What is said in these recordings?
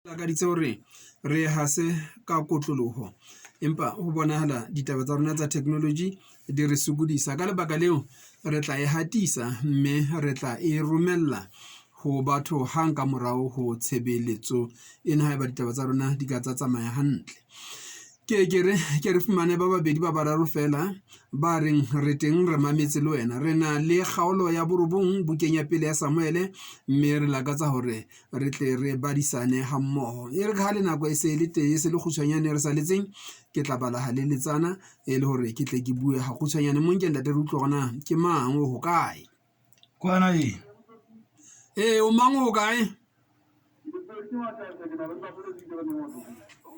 Lakaditse hore re hase ka kotloloho, empa ho bonahala ditaba tsa rona tsa technology di re sokodisa. Ka lebaka leo, re tla e hatisa mme re tla e romella ho batho hang ka morao ho tshebeletso ena haeba ditaba tsa rona di ka tsa tsamaya hantle. Ke ke re ke re fumane ba babedi ba bararo feela ba reng re teng re mametse le wena. Re na le kgaolo ya borobong bukeng ya pele ya Samuele, mme re lakatsa hore re tle re badisane hammoho. E re ka ha le nako e se le teng, e se le kgutshwanyane e re saletseng. Ke tla bala haleletsana e le hore ke tle ke bue hakgutshwanyane. Mo nke ntate re utlwe hore na ke mang, o hokae. Kwana ee. Ee, o mang o hokae?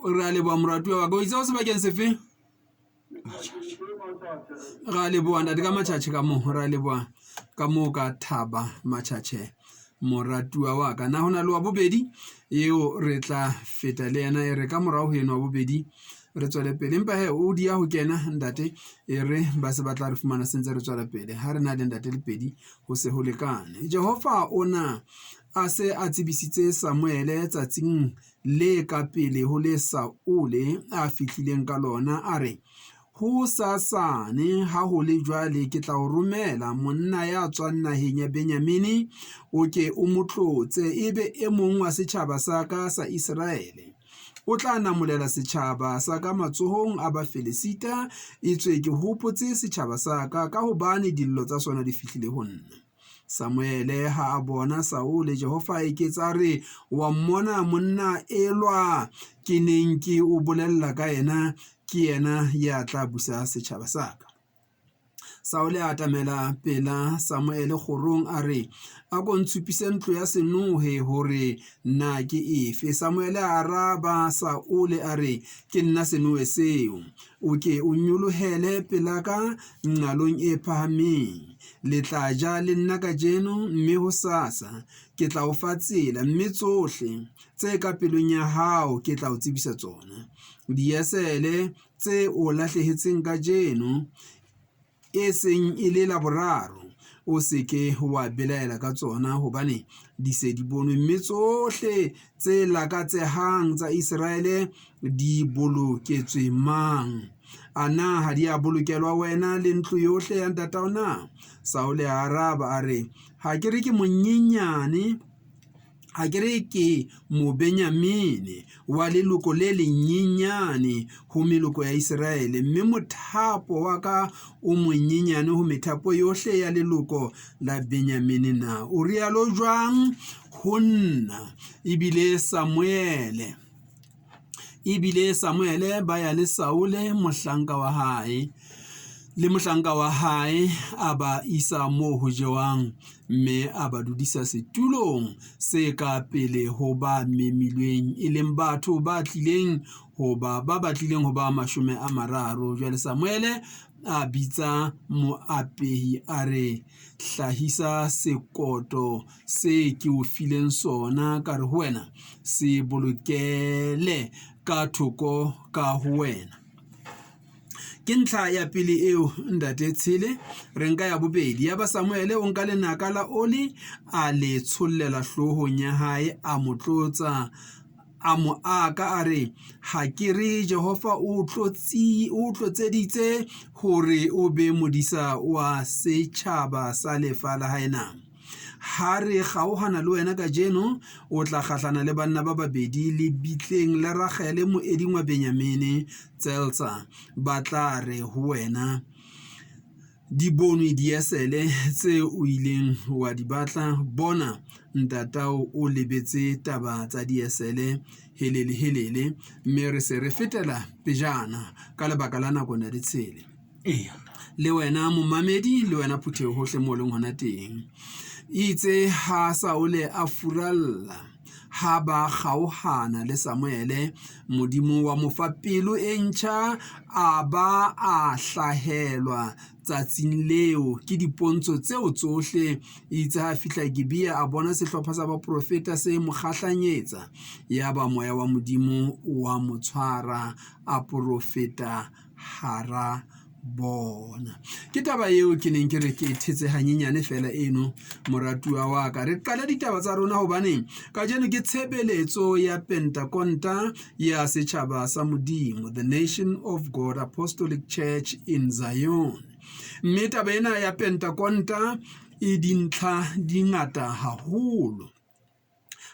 Re a leboha moratuwa wa ka. O itse o sebakeng sefe? Re a leboha ntate ka Matjhatjhe ka moo. Re a leboha ka moo ka thaba Matjhatjhe moratuwa wa ka. Na ho na le wa bobedi eo re tla feta le yena e re ka morao ho eno wa bobedi re tswele pele. Empa he o dia ho kena ntate e re ba se ba tla re fumana se ntse re tswela pele. Ha re na le ntate Lepedi ho se ho lekane. Jehova o na a se a tsebisitse Samuele tsatsing le ka pele ho le Saule a fihlileng ka lona, a re, Hosasane ha ho le jwale ke tla o romela monna ya tswang naheng ya Benyamine, o ke o mo tlotse, e be e mong wa setjhaba sa ka sa Iseraele. O tla namolela setjhaba sa ka matsohong a Bafilesita, etswe ke hopotse setjhaba sa ka, kahobane dillo tsa sona di fihlile ho nna. Samuele ha a bona Saule, Jehova a eketsa a re, Wa mmona monna elwa ke neng ke o bolella ka yena, ke yena ya tla busa setjhaba sa ka. Saule a atamela pela Samuele kgorong a re, A ko ntshupise ntlo ya senohe hore na ke efe. Samuele a araba Saule a re, Ke nna senohe seo. O ke o nyolohele pela ka nqalong e phahameng. Le tla ja le nna kajeno, mme hosasa ke tla o fa tsela, mme tsohle tse ka pelong ya hao ke tla o tsebisa tsona. Diesele tse o lahlehetseng kajeno e seng e le la boraro, o se ke wa belaela ka tsona, hobane di se di bonwe, mme tsohle tse lakatsehang tsa Iseraele di boloketswe mang? A na ha di a bolokelwa wena le ntlo yohle ya ntatao na? Saule a araba, a re, Ha ke re ke monyenyane, ha ke re ke Mobenyamine wa leloko le lenyenyane ho meloko ya Iseraele, mme mothapo wa ka o monyenyane ho methapo yohle ya leloko la Benyamine na? O rialo jwang ho nna? Ebile Samuele Ebile Samuele ba ya le Saule mohlanka wa hae le mohlanka wa hae a ba isa moo ho jewang mme a ba dudisa setulong se ka pele ho ba memilweng e leng batho ba tlileng ho ba ba batlileng ho ba 30. Jwale Samuele a bitsa moapehi a re, Hlahisa sekoto se ke o fileng sona, ka re ho wena, se bolokele ka thoko ka ho wena. Ke ntlha ya pele eo ntate Tshele, re nka ya bobedi. Yaba Samuele o nka lenaka la oli a le tshollela hloohong ya hae, a mo tlotsa, a mo aka, a re, Ha ke re Jehova o o tlotseditse hore o be modisa wa setjhaba sa lefa la hae na? Ha re kgaohana le wena kajeno, o tla kgahlana le banna ba babedi lebitleng la Ragele moeding wa Benyamine, Tseltsa. Ba tla re ho wena, Di bonwe diesele tse o ileng wa di batla, bona, ntatao o lebetse taba tsa diesele helele helele, mme re se re fetela pejana ka lebaka la nako na ditshele. Eya. Le wena momamedi, le wena phutheho hohle moo leng hona teng. Itse ha Saule a furalla, ha ba kgaohana le Samuele, Modimo wa mo fa pelo e ntjha, a ba a hlahelwa tsatsing leo ke dipontsho tseo tsohle. Itse ha a fihla Gibea, a bona sehlopha sa baprofeta se mo kgahlanyetsa. Yaba moya wa Modimo wa mo tshwara, a porofeta hara. bona. Ke taba eo ke neng ke re ke thetse hanyenyane feela eno, moratuwa wa ka. Re qale ditaba tsa rona hobane kajeno ke tshebeletso ya Pentakonta ya setjhaba sa Modimo, The Nation of God Apostolic Church in Zion. Mme taba ena ya Pentakonta e dintlha di ngata haholo.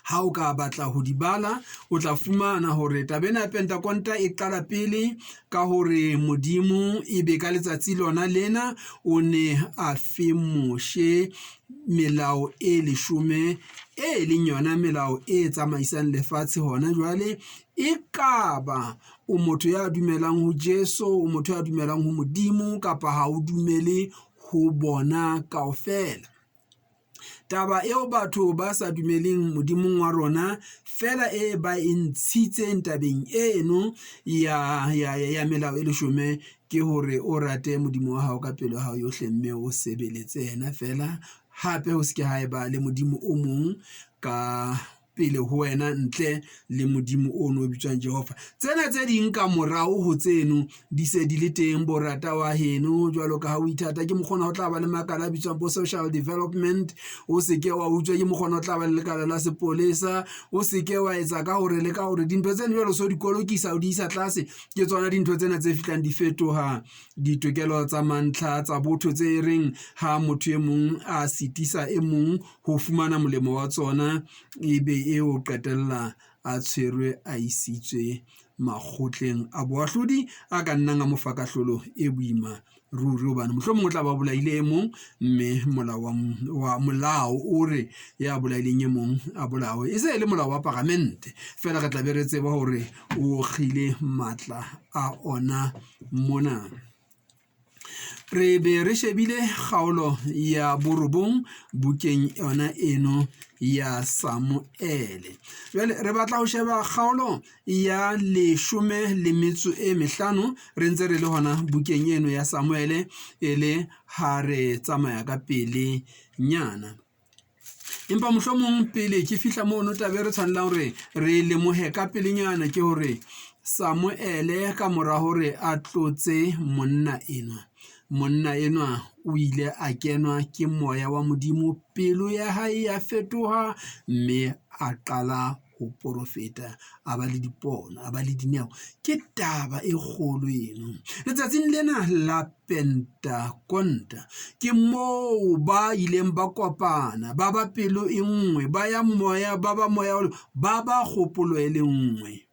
Ha o ka batla ho di bala, o tla fumana hore taba ena ya Pentakonta e qala pele ka hore Modimo e be ka letsatsi lona lena o ne a fe Moshe melao e leshome e leng yona melao e tsamaisang lefatshe hona jwale. Ekaba o motho ya dumelang ho Jesu, o motho ya dumelang ho Modimo kapa ha o dumele ho bona kaofela. Taba eo batho ba sa dumeleng Modimong wa rona feela e ba e ntshitseng tabeng eno ya melao e leshome ke hore o rate Modimo wa hao ka pelo ya hao yohle mme o sebeletse yena feela. Hape ho se ke ha eba le Modimo o mong ka pele ho wena ntle le Modimo ono o bitswang Jehova. Tsena tse ding ka morao ho tseno di se di le teng bo rata wa heno jwalo ka ha o ithata ke mokgona ho tla ba le makala a bitswang bo social development o se ke wa utswa ke mokgona ho tla ba le lekala la sepolesa o se ke wa etsa ka hore le ka hore dintho tseno jwalo so di kolokisa o di isa tlase ke tsona dintho tsena tse fihlang di fetoha ditokelo tsa mantlha tsa botho tse reng ha motho e mong a sitisa e mong ho fumana molemo wa tsona ebe eo qetella a tshwerwe a isitswe makgotleng a boahlodi a ka nnang a mo fa kahlolo e boima ruri hobane mohlomong o tla ba bolaile e mong mme molao wa molao o re ya bolaileng e mong a bolawe e se e le molao wa paramente feela re tla be re tseba hore o kgile matla a ona mona. Re be re shebile kgaolo ya borobong bukeng yona eno ya Samuele. Jwale re batla ho sheba kgaolo ya leshome le metso e mehlano re ntse re le hona bukeng eno ya Samuele e le ha re tsamaya ka pele nyana. Empa mohlomong pele ke fihla mono taba e re tshwanelang hore re lemohe ka pelenyana ke hore Samuele ka mora hore a tlotse monna enwa, monna enwa o ile a kenwa ke moya wa Modimo, pelo ya hae ya fetoha mme a qala ho porofeta, a ba le dipono, a ba le dineo. Ke taba e kgolo eno. Letsatsing lena la Pentakonta ke moo ba ileng ba kopana, ba ba pelo e nngwe, ba ya moya, ba ba moya, ba ba kgopolo e le nngwe.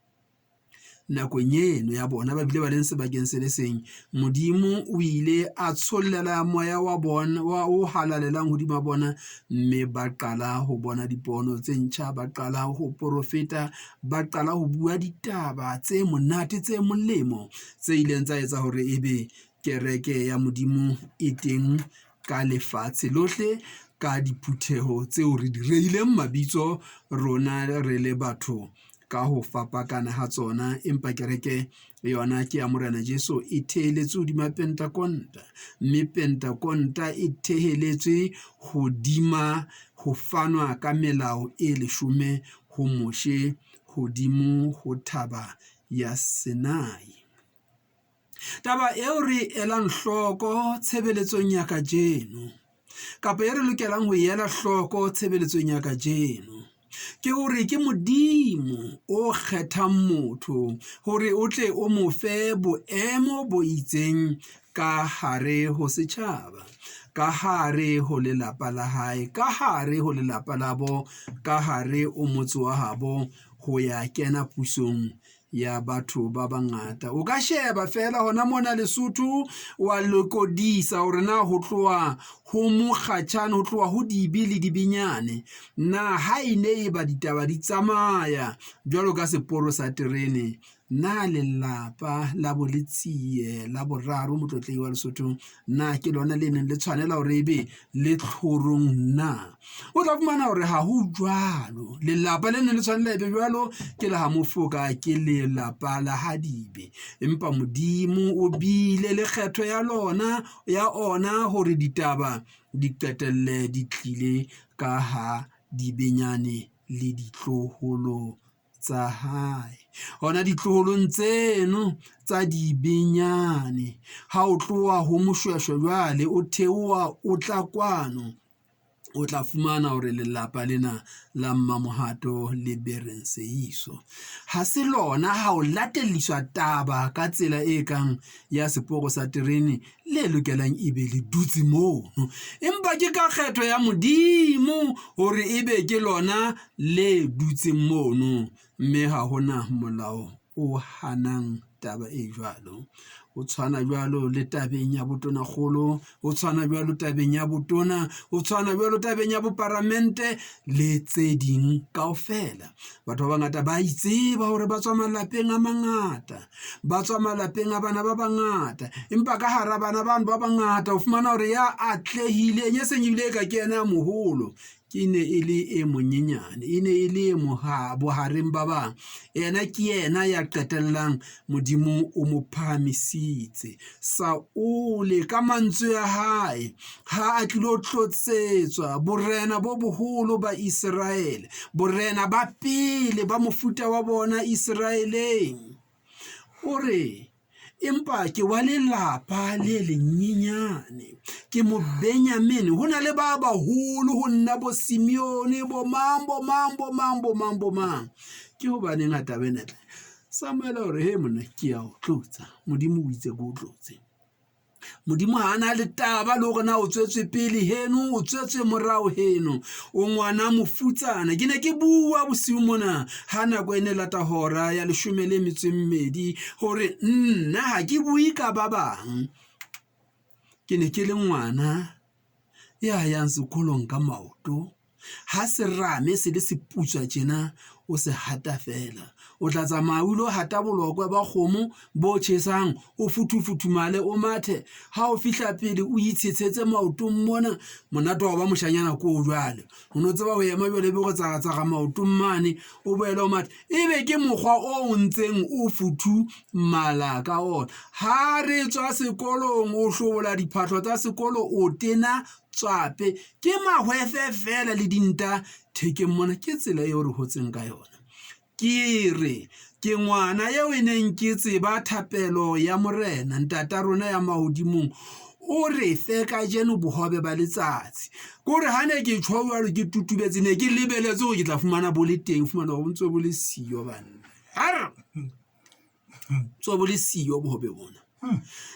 Nakong eno ya bona ba bile ba leng sebakeng se le seng, Modimo o ile a tshollela moya wa bona wa o halalelang hodima bona mme ba qala ho bona dipono tse ntjha, ba qala ho porofeta, ba qala ho bua ditaba tse monate tse molemo tse ileng tsa etsa hore ebe kereke ya Modimo e teng ka lefatshe lohle ka diphutheho tseo re di reileng mabitso rona re le batho ka ho fapakana ha tsona, empa kereke yona ke ya Morena Jesu e theheletswe hodima Pentakonta, mme Pentakonta e theheletswe hodima ho fanwa ka melao e leshome ho Moshe hodimo ho thaba ya Sinai. Taba eo re elang hloko tshebeletsong ya kajeno kapa e re lokelang ho e ela hloko tshebeletsong ya kajeno ke hore ke Modimo o kgethang motho hore o tle o mo fe boemo bo itseng ka hare ho setjhaba, ka hare ho lelapa la hae, ka hare ho lelapa labo, ka hare o motse wa habo ho ya kena pusong ya batho ba bangata. O ka sheba feela hona mona Lesotho wa lokodisa hore na ho tloha ho mokgatjhane, ho tloha ho dibe le dibenyane. Na ha e ne e ba ditaba di tsamaya jwalo ka seporo sa terene, na lelapa la bo Letsie la boraro motlotlehi wa Lesotho na ke lona le neng le tshwanela hore ebe le tlhorong na? O tla fumana hore ha ho jwalo. Lelapa le neng le tshwanela ebe jwalo ke la ha Mofoka, ke lelapa la ha Dibe. Empa Modimo o bile le kgetho ya lona ya ona hore ditaba di qetelle di tlile ka ha Dibenyane le ditloholo. tsa hae. Hona ditloholong tseno tsa dibenyane, ha o tloha ho Moshweshwe jwale o theoha o tla kwano, o tla fumana hore lelapa lena la Mmamohato le Bereng Seiso ha se lona ha o latelliswa taba ka tsela e kang ya seporo sa terene le lokelang e be le dutse mono. Empa ke ka kgetho ya Modimo hore ebe ke lona le dutseng mono, mme ha hona molao o hanang taba e jwalo. O tshwana jwalo le tabeng ya botonakgolo, o tshwana jwalo tabeng ya botona, o tshwana jwalo tabeng ya boparamente le tse ding kaofela. Batho ba bangata ba itseba hore ba tswa malapeng a mangata, ba tswa malapeng a bana ba bangata, empa ka hara bana bano ba bangata o fumana hore ya atlehileng e seng ebile e ka ke yena ya moholo ke ne e le e monyenyane, e ne e le bohareng ba bang. Yena ke yena ya qetellang Modimo o mo phahamisitse. Saule ka mantswe a hae ha a tlilo tlotsetswa borena bo boholo ba Iseraele, borena ba pele ba mofuta wa bona Iseraeleng. O re, Empa ke wa lelapa le lenyenyane, ke Mobenyamene. Ho na le ba baholo ho nna, bo Simeone, bo mang, bo mang, bo mang, bo mang, bo mang. Ke hobaneng ha taba ena tla? Samuele o re, he monna, ke ya o tlotsa. Modimo o itse ke o tlotse. Modimo ha a na le taba le hore na o tswetswe pele heno, o tswetswe morao heno, o ngwana mofutsana. Ke ne ke bua bosiu mona ha nako e ne lata hora ya leshome le metso e mmedi hore nna ha ke bue ka ba bang. Ke ne ke le ngwana ya yang sekolong ka maoto. Ha serame se le seputswa tjena, o se hata feela. O tla tsamaya o ilo hata bolokwe ba kgomo bo tjhesang, o futhufuthumale, o mathe. Ha o fihla pele o itshetshetse maotong mona, monate wa ho ba moshanyana ko o jwale. O no tseba ho ema jwale ebe o re tsaratsara maotong mane, o boele o mathe. Ebe ke mokgwa o ntseng o futhumala ka ona. Ha re tswa sekolong, o hlobola diphahlo tsa sekolo, o tena tswape ke mahwefe feela le dinta thekeng mona. Ke tsela eo re hotseng ka yona. Ke re ke ngwana eo e neng ke tseba thapelo ya Morena ntata rona ya mahodimong, o re fe kajeno bohobe ba letsatsi. Ke hore ha ne ke tjho jwalo ke tutubetse, ne ke lebeletse hore ke tla fumana bo le teng, fumana hore bo ntse bo le siyo banna. Arr! Tswa bo le siyo bohobe bona.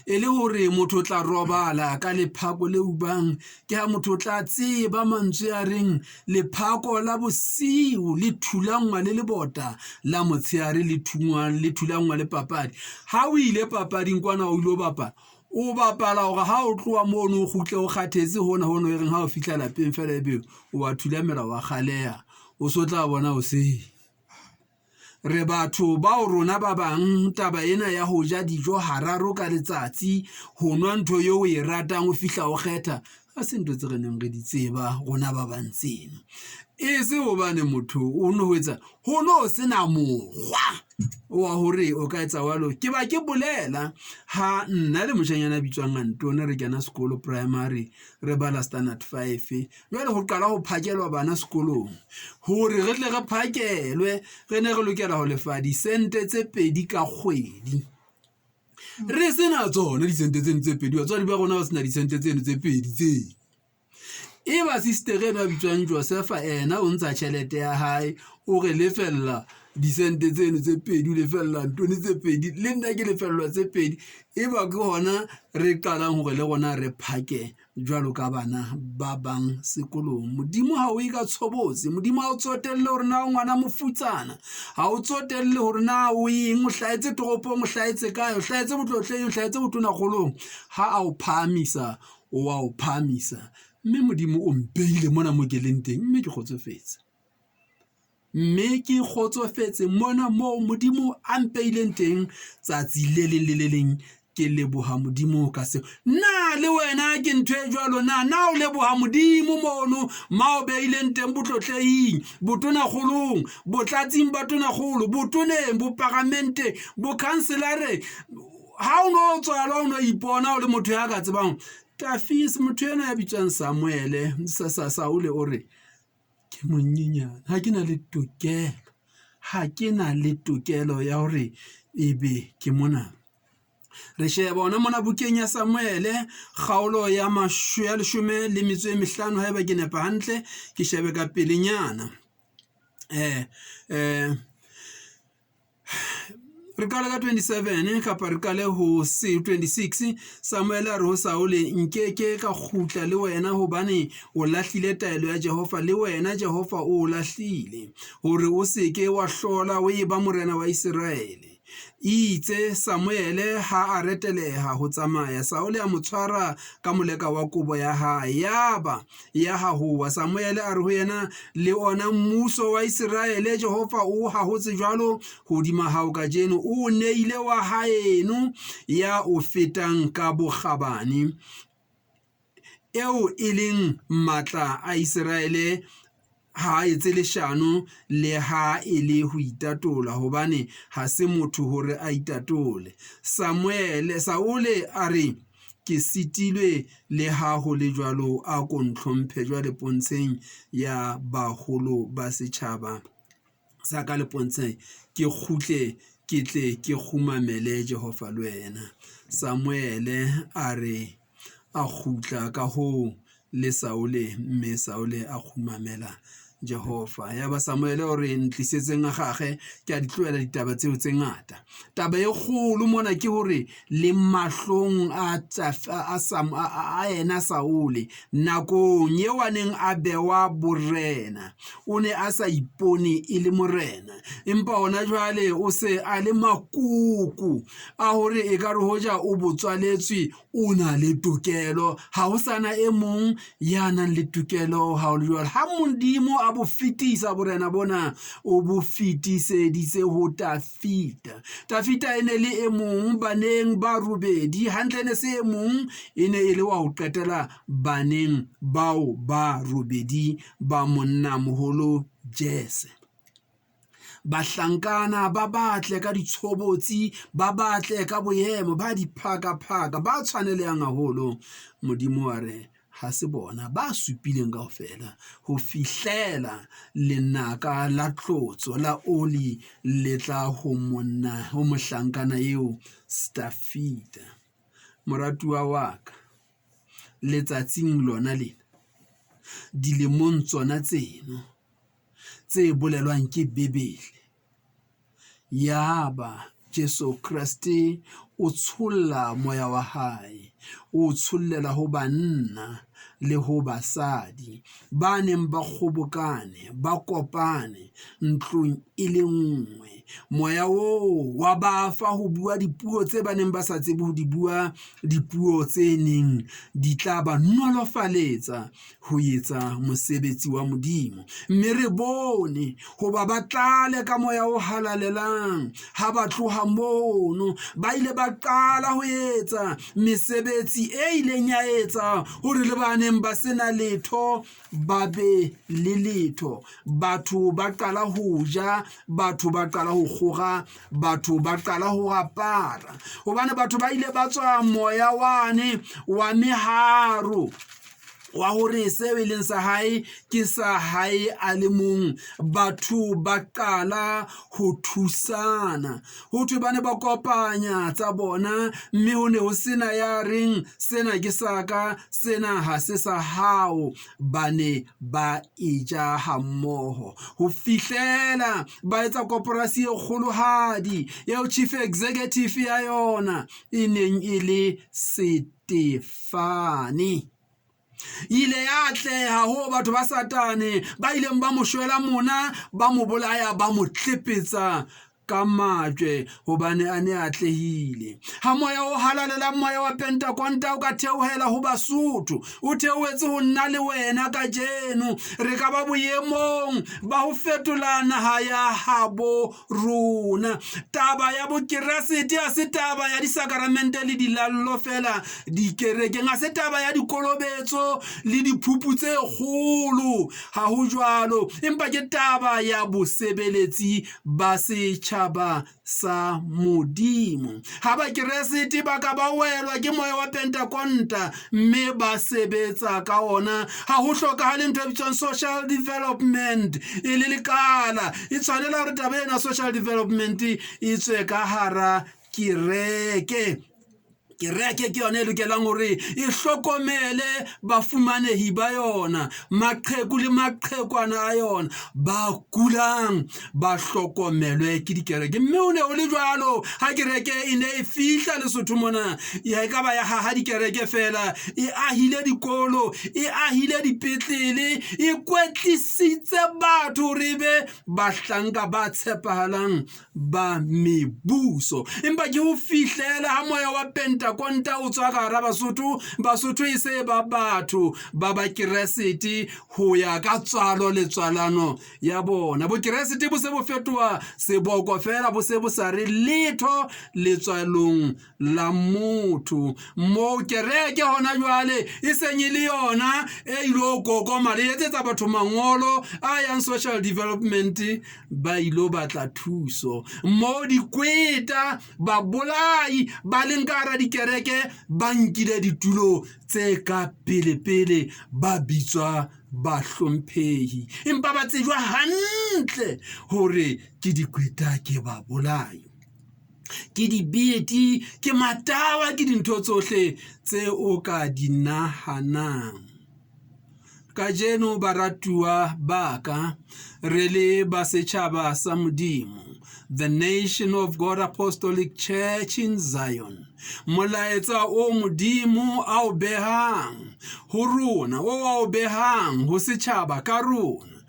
E le hore motho o tla robala ka lephako le ubang, ke ha motho o tla tseba mantswe a reng lephako la bosiu le thulangwa le lebota la motshehare le thungwa le thulangwa le papadi. Ha o ile papading kwana o ilo bapala, o bapala hore ha o tloha mono o kgutle o kgathetse hona hono e reng ha o fihla lapeng feela ebe o wa thulamela wa kgaleha, o so tla bona hoseng. Re batho bao rona ba bang taba ena ya ho ja dijo hararo ka letsatsi, ho nwa ntho eo o e ratang o fihla o kgetha, ha se ntho tse re neng re di tseba rona ba bang tseno. E se hobane motho o no etsa, ho no se na mokgwa wa hore o ka etsa jwalo. Ke ba ke bolela ha nna le moshanyana a bitswang Antone re kena sekolo primary, re bala standard five. Jwale ho qala ho phakelwa bana sekolong hore re tle re phakelwe, re ne re lokela ho lefa disente tse pedi ka kgwedi. Re sena tsona disente tseno tse pedi, batswadi ba rona ba sena disente tseno tse pedi tseo. E ba sister eno a bitswang Josefa ena o ntsha tjhelete ya hae, o re lefella disente tseno tse pedi, o lefella Ntone tse pedi, le nna ke lefellwa tse pedi. E ba ke hona re qalang hore le rona re phake jwalo ka bana ba bang sekolong. Modimo ha o ye ka tshobotsi, Modimo ha o tsotelle hore na o ngwana mofutsana, ha o tsotelle hore na o eng, o hlahetse toropong, o hlahetse kae, o hlahetse botlotleng, o hlahetse botonakgolong. Ha a o phahamisa, o wa o phahamisa. Mme Modimo o mpeile mona mo ke leng teng, mme ke kgotsofetse. Mme ke kgotsofetse mona moo Modimo a mpeileng teng tsatsi le leng le le leng. Ke leboha Modimo ka seo. Na le wena ke ntho e jwalo na? Na o leboha Modimo mono ma o beileng teng botlotlehing, botonakgolong, botlatsing ba tonakgolo, botoneng, boparamenteng, bokhanselareng? Ha o no tswalwa o no ipona o le motho ya ka tsebang. Tafis, motho enwa ya bitswang Samuele, Saule o re, Ke monyenyane, ha ke na le tokelo. Ha ke na le tokelo ya hore ebe ke mona. Re sheba ona mona bukeng ya Samuele kgaolo ya ya leshome le metso e mehlano haeba ke nepa hantle, ke shebe ka pelenyana. Re qale ka 27 kapa re qale ho 26. Samuele a re ho Saule, nke ke ka kgutla le wena hobane o lahlile taelo ya Jehova, le wena Jehova o o lahlile hore o se ke wa hlola o eba morena wa Iseraele. Eitse Samuele ha a reteleha ho tsamaya, Saule a mo tshwara ka moleka wa kobo ya hae, yaba ya hahowa. Samuele a re ho yena, Le ona mmuso wa Iseraele Jehova o hahotse jwalo hodima hao kajeno, o o neile wa haeno ya o fetang ka bokgabane, eo e leng matla a Iseraele ha a etse leshano le ha e le ho itatola, hobane ha se motho hore a itatole. Samuele Saule a re, Ke sitilwe, le ha ho le jwalo a ko ntlhomphe jwale pontsheng ya baholo ba setjhaba sa ka le pontsheng, ke kgutle ke tle ke kgumamele Jehova le wena. Samuele a re, a kgutla ka hoo le Saule, mme Saule a kgumamela Jehova. Yaba Samuele o re, Ntlisetseng Agage. Ke a di tlohela ditaba tseo tse ngata. Taba e kgolo mona ke hore le mahlong a a ena Saule nakong eo a neng a bewa borena, o ne a sa ipone e le morena, empa hona jwale o se a le makoko a hore ekare hoja o botswaletswe o na le tokelo, ha ho sana e mong ya nang le tokelo ha o le jwalo. Ha Modimo a bo fetisa borena bona, o bo fetiseditse ho Tafita. Tafita e ne le e mong baneng ba robedi, hantle ne se e mong, e ne e le wa ho qetela baneng bao ba robedi ba monnamoholo Jese. Bahlankana ba batle ka ditshobotsi, ba batle ka boemo, ba diphakaphaka, ba tshwanelehang haholo. Modimo wa re, ha se bona ba supileng kaofela ho fihlela lenaka la tlotso la oli le tla ho monna ho mohlankana eo Stafita. Moratuwa wa ka, letsatsing lona lena, dilemong tsona tseno, tse bolelwang ke Bibele. Yaba Jesu Kreste o tsholla moya wa hae, o tshollela ho banna le ho basadi ba neng ba kgobokane, ba kopane ntlong e le nngwe. Moya oo wa ba fa ho bua dipuo tse ba neng ba sa tsebe ho di bua, dipuo tse neng di tla ba nolofaletsa ho etsa mosebetsi wa Modimo. Mme re bone hoba ba tlale ka moya o halalelang ha ba tloha mono, ba ile ba qala ho etsa mesebetsi e ileng ya etsa hore le ba neng ba sena letho ba be le letho. Batho ba qala ho ja, batho ba qala ho kgora, batho ba qala ho apara, hobane batho ba ile ba tswa moya wane wa meharo wa hore seo e leng sa hae ke sa hae a le mong. Batho ba qala ho thusana, ho thwe ba ne ba kopanya tsa bona, mme ho ne ho sena ya reng sena ke sa ka, sena ha se sa hao. Ba ne ba eja hammoho ho fihlela ba etsa koporasi e kgolohadi eo chief executive ya yona e neng e le Setefane. Ile ya atleha ho batho ba Satane ba ileng ba mo shwela mona, ba mo bolaya, ba mo tlepetsa ka majwe hobane a ne a atlehile. Ha moya o halalelang, moya wa Pentakonta o ka theohela ho Basotho, o theohetse ho nna le wena kajeno, re ka ba boemong ba ho fetola naha ya habo rona. Taba ya Bokeresete ha se taba ya disakaramente le dilallo feela dikerekeng, ha se taba ya dikolobetso le diphupu tse kgolo, ha ho jwalo, empa ke taba ya bosebeletsi ba setjhaba. setjhaba sa Modimo. Ha Bakeresete ba ka ba welwa ke moya wa Pentakonta mme ba sebetsa ka ona, ha ho hlokahale ntho e bitswang social development e le lekala. E tshwanela hore taba ena social development e tswe ka hara kereke. Kereke ke yona e lokelang hore e hlokomele bafumanehi ba yona, maqheku le maqhekwana a yona, ba kulang ba hlokomelwe ke dikereke. Mme o ne o le jwalo ha kereke e ne e fihla Lesotho mona, ya e ka ba ya haha dikereke fela, e ahile dikolo, e ahile dipetlele, e kwetlisitse batho hore e be bahlanka ba tshepahalang ba mebuso. Empa ke ho fihlela ha moya wa Pentakonta o tswa ka hara Basotho, Basotho e se ba batho ba Bakeresete ho ya ka tswalo le tswalano ya bona. Bokeresete bo se bo fetoha seboko fela, bo se bo sa re letho letswalong la motho. Moo kereke hona jwale e seng e le yona e ilo kokoma le etsetsa batho mangolo a yang social development ba ilo batla thuso. Moo dikweta, babolai ba leng ka hara dikereke ba nkile ditulo tse ka pele-pele ba bitswa bahlomphehi, empa ba tsejwa hantle hore ke dikweta ke babolai. Ke dibete, ke matawa, ke dintho tsohle tse o ka di nahanang. Kajeno baratuwa ba ka, re le ba setjhaba sa Modimo, the Nation of God Apostolic Church in Zion, molaetsa o Modimo a o behang ho rona, o a o behang ho setjhaba ka rona,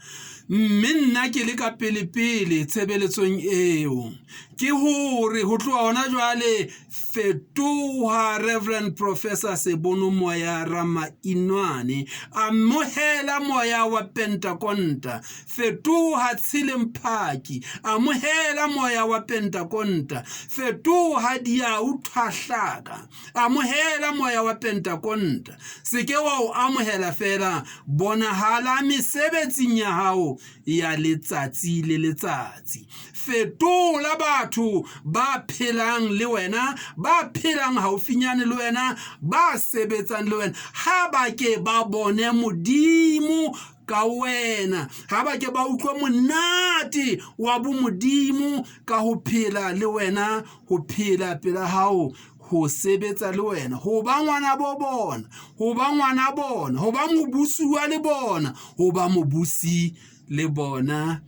mme nna ke le ka pelepele tshebeletsong eo ke hore ho tloha hona jwale fetoha Reverend Professor Sebono Moya Ramainwane, amohela moya wa Pentakonta, fetoha Tshele Mphaki, amohela moya wa Pentakonta, fetoha Diau Thwahlaka, amohela moya wa Pentakonta. Se ke wa o amohela feela, bonahala mesebetsing ya hao ya letsatsi le letsatsi. Fetola batho ba phelang le wena, ba phelang haufinyane le wena, ba sebetsang le wena, ha ba ke ba bone Modimo ka wena, ha ba ke ba utlwe monate wa bomodimo ka ho phela le wena, ho phela pela hao, ho sebetsa le wena, ho ba ngwana bo bona, ho ba ngwana bona, ho ba mobusuwa le bona, ho ba mobusi le bona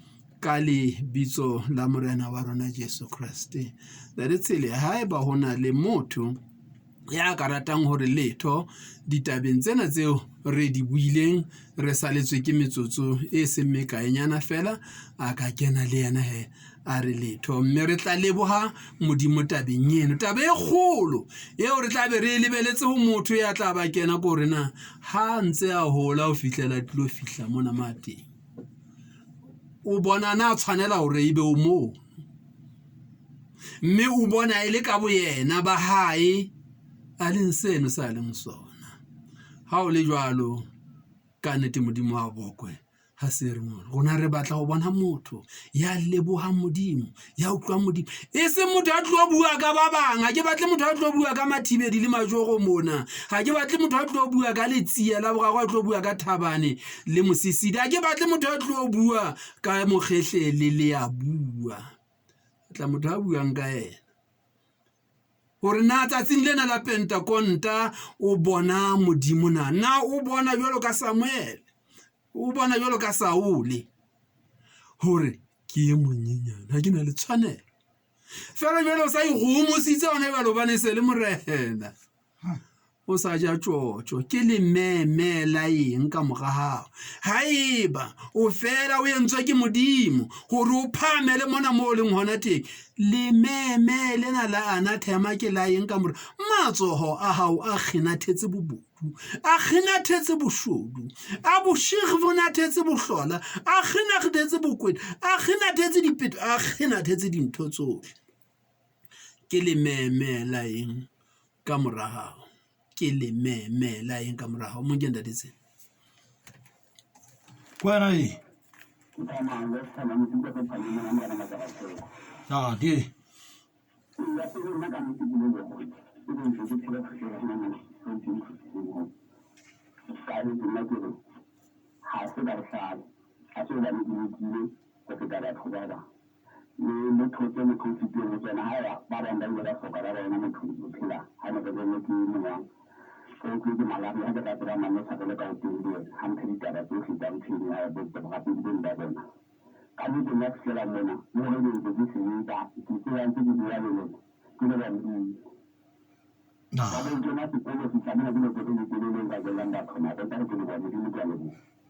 ka lebitso la Morena wa rona Jesu Kreste. Ntate Tshele, haeba ho na le motho ya ka ratang hore letho ditabeng tsena tseo re di buileng re saletswe ke metsotso e seng mekaenyana fela, a ka kena le yena he a re letho, mme re tla leboha Modimo tabeng eno. Taba e kgolo eo re tla be re e lebeletse ho motho ya tla ba kena ko hore na ha ntse a hola ho fihlela tlilo fihla mona ma teng, o bona na tshwanela hore ebe o moo, mme o bona e le ka boyena ba hae a leng seno sa leng sona. Ha o le jwalo, ka nnete Modimo a bokwe. Ha se re mona rona re batla ho bona motho ya lebohang Modimo, ya utlwang Modimo, e seng motho a tlo bua ka ba bang. Ha ke batle motho a tlo bua ka Mathibedi le Majoro mona, ha ke batle motho a tlo bua ka Letsie la boraro, a tlo bua ka Thabane le Mosisidi, ha ke batle motho a tlo bua ka Mokgehle le Leabua. Tla motho a buang ka yena hore na tsatsing lena la Pentakonta o bona Modimo na, na o bona jwalo ka Samuel, o bona jwalo ka Saule hore ke e monyenyane, ha ke na le tshwanelo. Fela jwale o sa ikgohomositse hona jwale hobane e se le morena. O sa ja tjotjo, ke lememe la eng ka mora hao? Haeba o fela o entswe ke Modimo hore o phahamele mona moo o leng hona teng, lememe lena la anathema ke la eng ka mora? Matsoho a hao a kgenathetse bobodu, a kgenathetse boshodu, a boshegvonathetse bohlola, a kgenathetse bokweta, a kgenathetse dipeto, a kgenathetse dintho tsohle. Ke lememe la eng ka mora hao? Ke lememe la eng ka mora hao? Mo nke ntate Tsela. Kwena e. Ntate.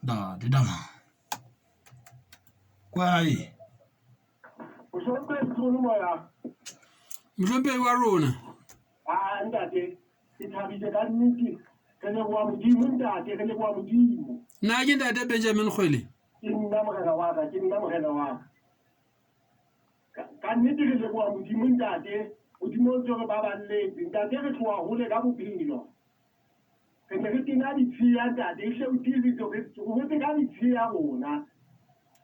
Ntate dama. Kwae. Mohlomphehi wa rona. Ah ntate, ke thabile ka nnete. Re leboha Modimo ntate, re leboha Modimo. Na ke ntate Benjamin Kgwele? Ke nna morena wa ka, ke nna morena wa ka. Ka nnete re leboha Modimo ntate, Modimo o ntse re baballetse. Ntate re tloha hole ka bophelo. Re ne re tena ditshiya ntate, ehlile o tiisitse re hotse ka ditshiya rona.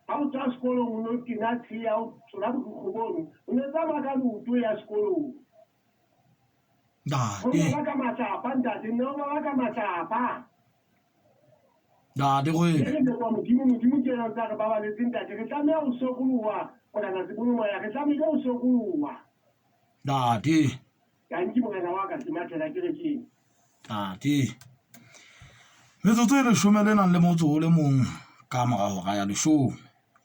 Ha o tswa sekolong o no tena tshiya, o tlola borukgo bono, o ne tsamaya ka leoto o ya sekolong. Ho Ntate. baba ka matsapa ntate, nna o baba ka matsapa. Ntate Kgwele. Re leboha Modimo, Modimo ke yena o ntse a re babaletse ntate. Re tlameha ho sokoloha, Morena Sebolomoya, re tlamehile ho sokoloha. Ntate. Tanki morena wa ka, ke mathela kerekeng. Ntate. Metsotso e leshome le nang le motso o le mong ka mora hora ya leshome.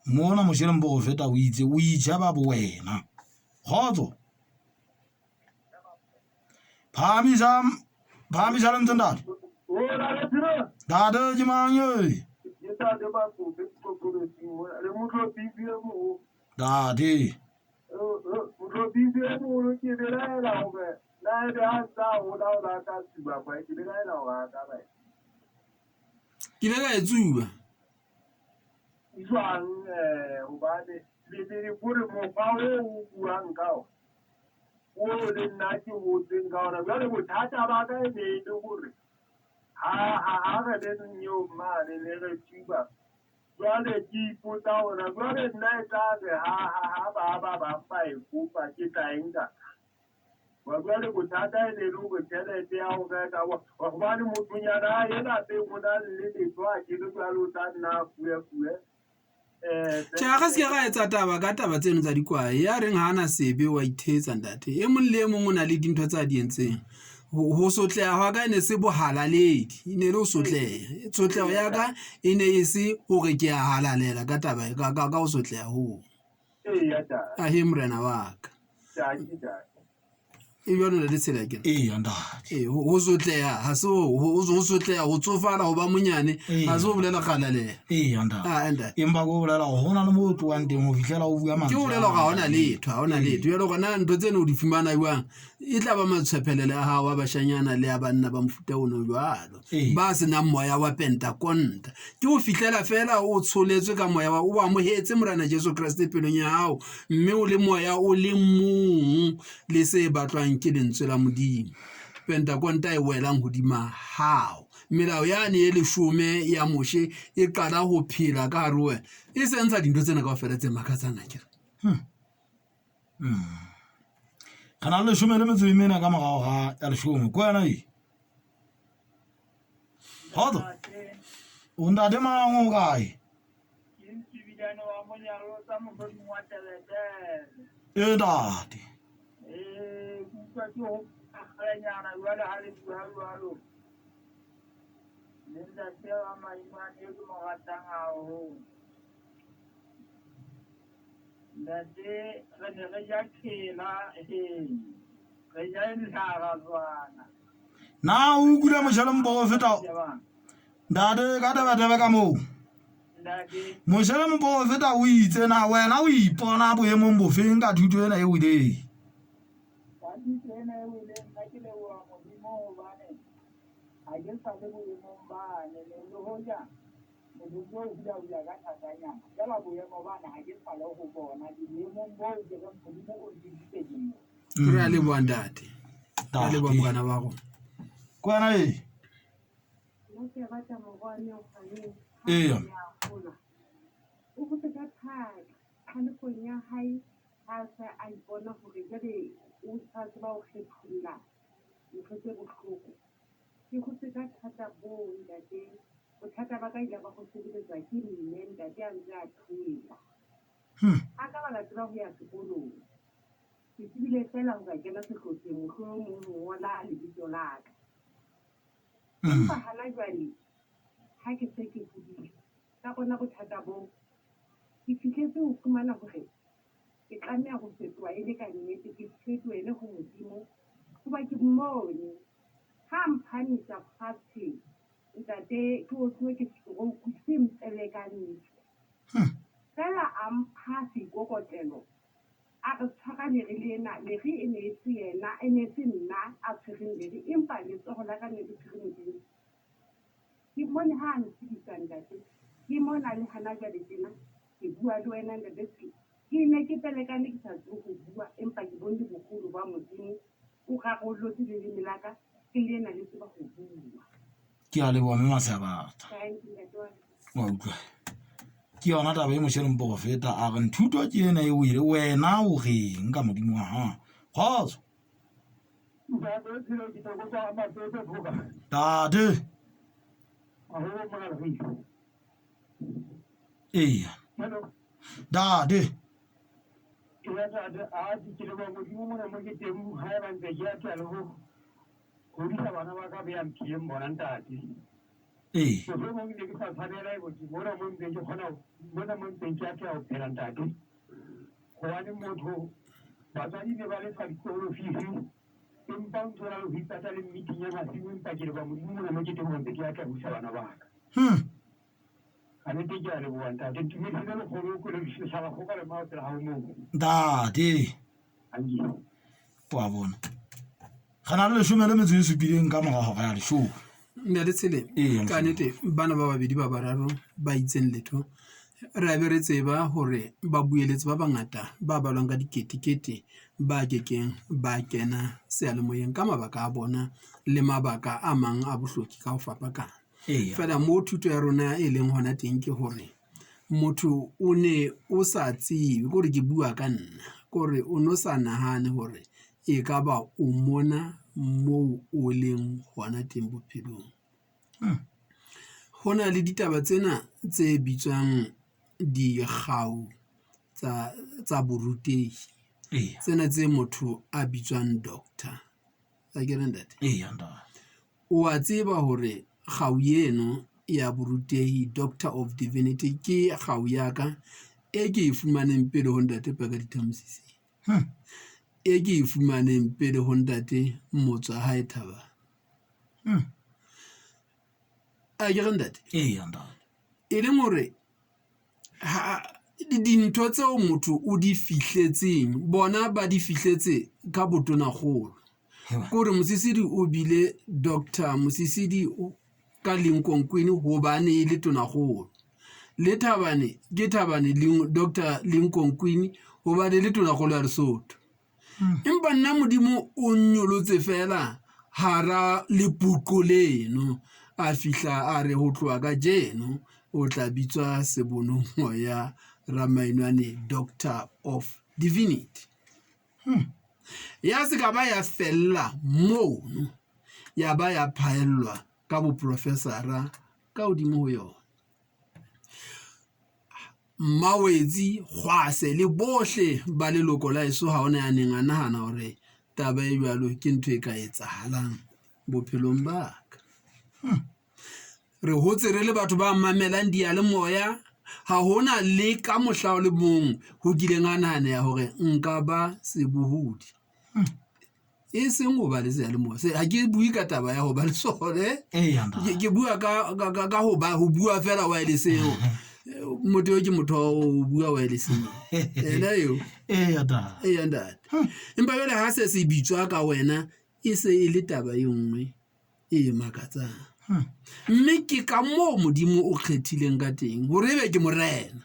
Mona Moshe le Mporofeta o itse o itjheba bowena. Kgotso. Phahamisa phahamisa lentswe ntate. Ntate ke mang e? Ntate. Motlhophisi e moholo ke belaela hore na ebe ha ntse a hola o la ka tsuba kwae, ke belaela hore a ka ba. Ke ile ka e tsuba. Jwang hobane le kore mokgwa oo o buang ka ona oo le nna ke hotseng ka ona. Jwale bothata ba ka e ne e le hore ha re le eo mane ne re tsuba. Jwale ke ipotsa hore jwale nna e tla re ha ha ha ba ba bang ba e kopa ke tla e nka. Wa jwale bothata e ne le hore tjhelete ya ho reka hobane mothonyana a ye lapeng o na le letho a ke le jwale o tla nna a fuwe-fuwe. Tjhe, ha re se ke ra etsa taba ka taba tseno tsa dikwae. Ya reng ha ana sebe wa ithetsa ntate. E mong le e mong o na le dintho tse a di entseng. Ho sotleha hwa ka e ne se bohalaledi, e ne le ho sotleha. Tshotleho ya ka e ne e se hore ke a halalela ka taba ka ho sotleha hoo. Ahe morena wa ka. E jwalo ntate Tshela ke. Eya ntate. Ee, ho sotleha ha se ho sotleha ho tsofala ho ba monyane ha se ho bolela kgalalela. Eya ntate. Ah ntate. Empa ke o bolela hore ho na le moo o tlohang teng ho fihlela o bua mantswe. Ke o bolela hore ha hona letho, ha hona letho. Jwale hore na ntho tseno o di fumana jwang? E tla ba matshwephelele a hao a bashanyana le a banna ba mofuta ono jwalo. Ba se nang moya wa Pentakonta. Ke ho fihlela feela o tsholetswe ka moya wa o amohetse Morena Jesu Kreste pelong ya hao mme o le moya o le mong le se batlwang ke lentswe la Modimo. Pentakonta e welang hodima hao. Melao yane e leshome ya Moshe e qala ho phela ka hare ho wena. E se ntsha dintho tsena kaofela tse makatsang akere. Re na le leshome le metso e mene ka morago ga ya leshome. Ko wena e? Kgotso. O ntate mang o kae? Ee ntate. Ntate re ne re ja khela he re ja ditlhara jwana. Na o utlwile Moshe le moporofeta ntate ka tebetebe ka moo? Moshe le moporofeta o itse na wena o ipona boemong bofeng ka thuto ena e weleng? Ka thuto ena e weleng nna ke leboha Modimo hobane ha ke sa le boemong bane le hoja motsotso o hula-hula ka thatanyana feela boemo bana ha ke sa le ho bona ke boemong boo ke reng Modimo o ntlisitse ke mo. Re a leboha ntate. Re a leboha morena wa rona. Ko wena e? Nna ke rata morwane o kganyeng. Eya. O hotse ka thata kgalefong ya hae. Ha a se a ipona hore jwale o sa tseba ho kgetholla ntho tse bohloko. Ke hotse ka thata boo ntate. Bothata ba ka ile ba ho sebeletswa ke mme ntate a ntse a phela. Ha ka ba ka tseba ho ya sekolong. Ke tsebile feela ho ka kena sehlopheng mohlomong ho ngola lebitso la ka. Empa hana jwale ha ke se ke hodile ka bona bothata boo, ke fihletse ho fumana hore ke tlameha ho fetoha e le ka nnete, ke fetohele ho Modimo hoba ke mmone ha a mphahamisa fatshe ntate ke otluwe ke stroke se mpelekantse. Feela a mpha seikokotlelo a re tshwara lere lena, lere e ne e se yena, e ne e se nna a tshwereng lere empa letsoho la ka ne le tshwere Modimo. Ke mmone ha a ntshedisa ntate, ke mona le hana jwale tjena ke bua le wena ntate se ke ne ke pelekane ke sa tsebe ho bua empa ke bone boholo ba Modimo o rarollotse leleme la ka ke lena le tseba ho bua. Ke a leboha mme Maseabatho. Thank you ntate wa ka. Wa utlwa? Ke yona taba e Moshe le moporofeta a reng thuto ke ena e wele wena o reng ka Modimo wa hao. Kgotso. Ntate Tshilo ke tlo kopa Matete Phoka. Ntate. Aholo mona Leriso. Eya. Hello. Ntate. Eya ntate, a ke leboha Modimo mona mo ke teng haeba ntse ke atleha le ho hodisa bana ba ka be a mphileng bona ntate. Ee. Mohlomong ne ke sa tshwanela ebo ke mona mo ntseng ke kgona mona mo ntseng ke atleha ho phela ntate. Hobane motho batswadi ne ba lefa dikolo fees empa o ntso na le ho ipata le meeting ya masimo empa ke leboha Modimo mona mo ke teng hore ntse ke atleha ho hodisa bana ba ka. Ka nnete ke a leboha ntate. Ntumedise lekgolo ko le lehlaba kgoka le mao pela hao moo. Ntate. Hanki. Wa bona. Re na le 17 ka mora hora ya 10. Ntate Tshele, Ee, ka nnete bana ba babedi ba bararo ba itseng letho re a be re tseba hore ba bueletse ba bangata ba balwang ka diketekete ba kekeng ba kena seyalemoyeng ka mabaka a bona le mabaka a mang a bohloki ka ho fapakana. Eya. Fela moo thuto ya rona e leng hona teng ke hore motho o ne o sa tsebe kore ke bua ka nna kore o no sa nahane hore e ka ba o mona moo o leng hona teng bophelong. Ho na le ditaba tsena tse bitswang dikgau tsa borutehi. Eya. Tsena tse motho a bitswang doctor. Akere ntate? Eya ntate. O a tseba hore kgau eno ya borutehi Doctor of Divinity ke kgau ya ka e ke e fumaneng pele ho ntate Pakaditha Mosisili. E ke e fumaneng pele ho ntate Motswahae Thabane. Akere ntate? Eya ntate. E leng hore ha dintho tseo motho o di fihletseng bona ba di fihletse ka botonakgolo. Kore Mosisili o bile Doctor Mosisili ka Lincoln Queen hobane e le tonakgolo. Le Thabane ke Thabane Doctor Lincoln Queen hobane e le tonakgolo ya Lesotho. Empa nna Modimo o nnyolotse fela hara lepuqo leno a fihla a re ho tloha kajeno o tla bitswa Sebonomoya Ramainwane Doctor of Divinity. Ya se ka ba ya fella mono ya ba ya phaellwa ka boprofesara ka hodimo ho yona. Mmawetsi, Kgwase le bohle ba leloko la eso ha hona ya neng a nahana hore taba e jwalo ke ntho e ka etsahalang bophelong ba ka. Re hotse re le batho ba mamelang diyalemoya ha hona le ka mohla o le mong ho kileng ha nahaneha hore nka ba sebohodi. E seng ho ba le seyalemoya se ha ke bue ka taba ya ho ba le sone. Eya ntate. Ke bua ka ho ba ho bua fela wireless eo. Motho eo ke motho wa ho bua wireless ena eo. Eya ntate. Eya ntate. Empa jwale ha se se bitswa ka wena e se e le taba e nngwe e makatsang. Mme ke ka moo Modimo o kgethileng ka teng hore ebe ke morena.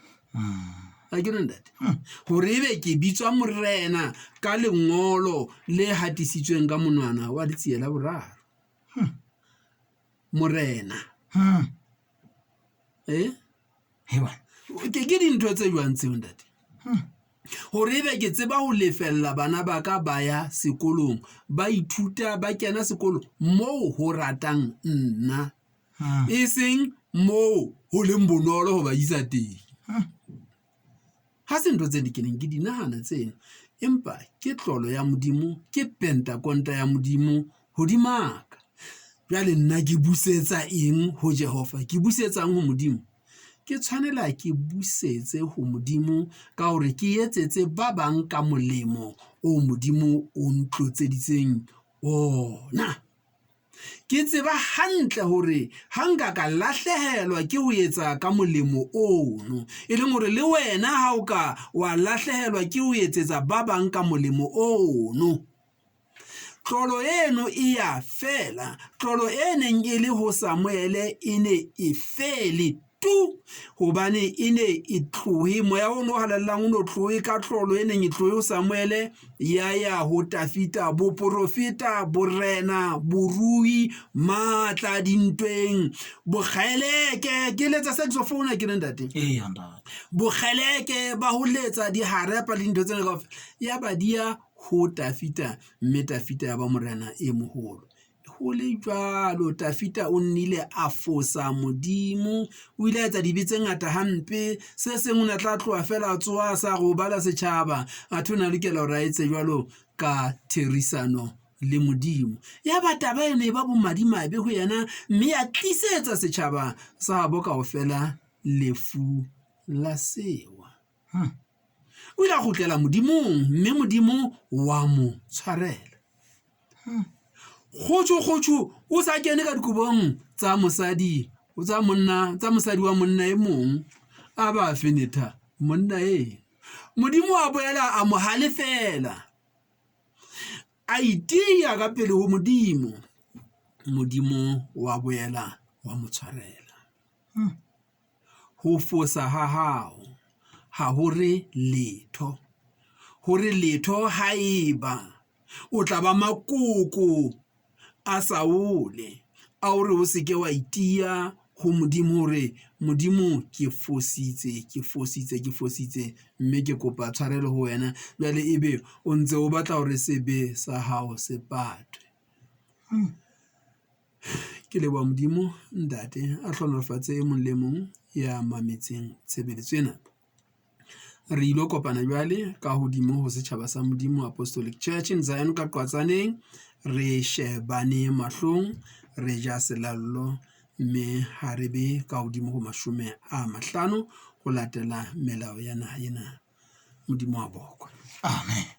Akere ntate? Hore ebe ke bitswa morena ka lengolo le hatisitsweng ka monwana wa letsie la boraro. Morena. Eh? Hewa. Ke dintho tse jwang tseo ntate? Hore ebe ke tseba ho lefella bana ba ka ba ya sekolong, ba ithuta, ba kena sekolo moo ho ratang nna. E seng moo ho leng bonolo ho ba isa teng. Ha se ntho tse ke neng ke di nahana tseno, empa ke tlolo ya Modimo, ke pentakonta ya Modimo hodima ka. Jwale nna ke busetsa eng ho Jehova? Ke busetsang ho Modimo? Ke tshwanela ke busetse ho Modimo ka hore ke etsetse ba bang ka molemo o Modimo o ntlotseditseng ona. Ke tseba hantle hore ha nka ka lahlehelwa ke ho etsa ka molemo ono, e leng hore le wena ha o ka wa lahlehelwa ke ho etsetsa ba bang ka molemo ono, tlolo eno e ya fela. Tlolo e neng e le ho Samuele e ne e fele tu, hobane e ne e tlohe, moya ono o halalelang o no tlohe ka tlolo e neng e tlohe ho Samuele ya ya ho Tafita. Boporofeta, borena, borui, matla dintweng, bokgeleke. Ke letsa saxophone ke re ntate? Eya ntate. Bokgeleke ba ho letsa diharepa le dintho tsena kaofela, ya ba di ya ho Tafita, mme Tafita ya ba morena e moholo. Ho le jwalo, Tafita o nnile a fosa Modimo. O ile a etsa dibe tse ngata hampe. Se seng o ne a tla tloha feela a tsoha a sa re o bala setjhaba, athe o ne a lokela hore a etse jwalo ka therisano le Modimo. Yaba taba ena e ba bomadimabe ho yena mme ya tlisetsa setjhaba sa habo kaofela lefu la sewa. O ile a kgutlela Modimong mme Modimo wa mo tshwarela. Kgotjho kgotjho o sa kene ka dikobong tsa mosadi tsa monna tsa mosadi wa monna e mong a ba fenetha monna eno. Modimo a boela a mo halefela, a itiya ka pele ho Modimo. Modimo wa boela wa mo tshwarela. Ho fosa ha hao ha ho re letho, ho re letho haeba o tla ba makoko a Saule a hore o se ke wa itiya ho Modimo hore Modimo ke fositse, ke fositse, ke fositse mme ke kopa tshwarelo ho wena. Jwale ebe o ntse o batla hore sebe sa hao se patwe. Ke leboha Modimo Ntate a hlohonolofatse e mong le mong ya mametseng tshebeletso ena. Re ilo kopana jwale ka hodimo ho setjhaba sa Modimo Apostolic Church in Zion ka Qwatsaneng. Re shebane mahlong, re ja selallo mme ha re be ka hodimo ho 50 ho latela melao ya naha ena. Modimo wa bokwe. Amen.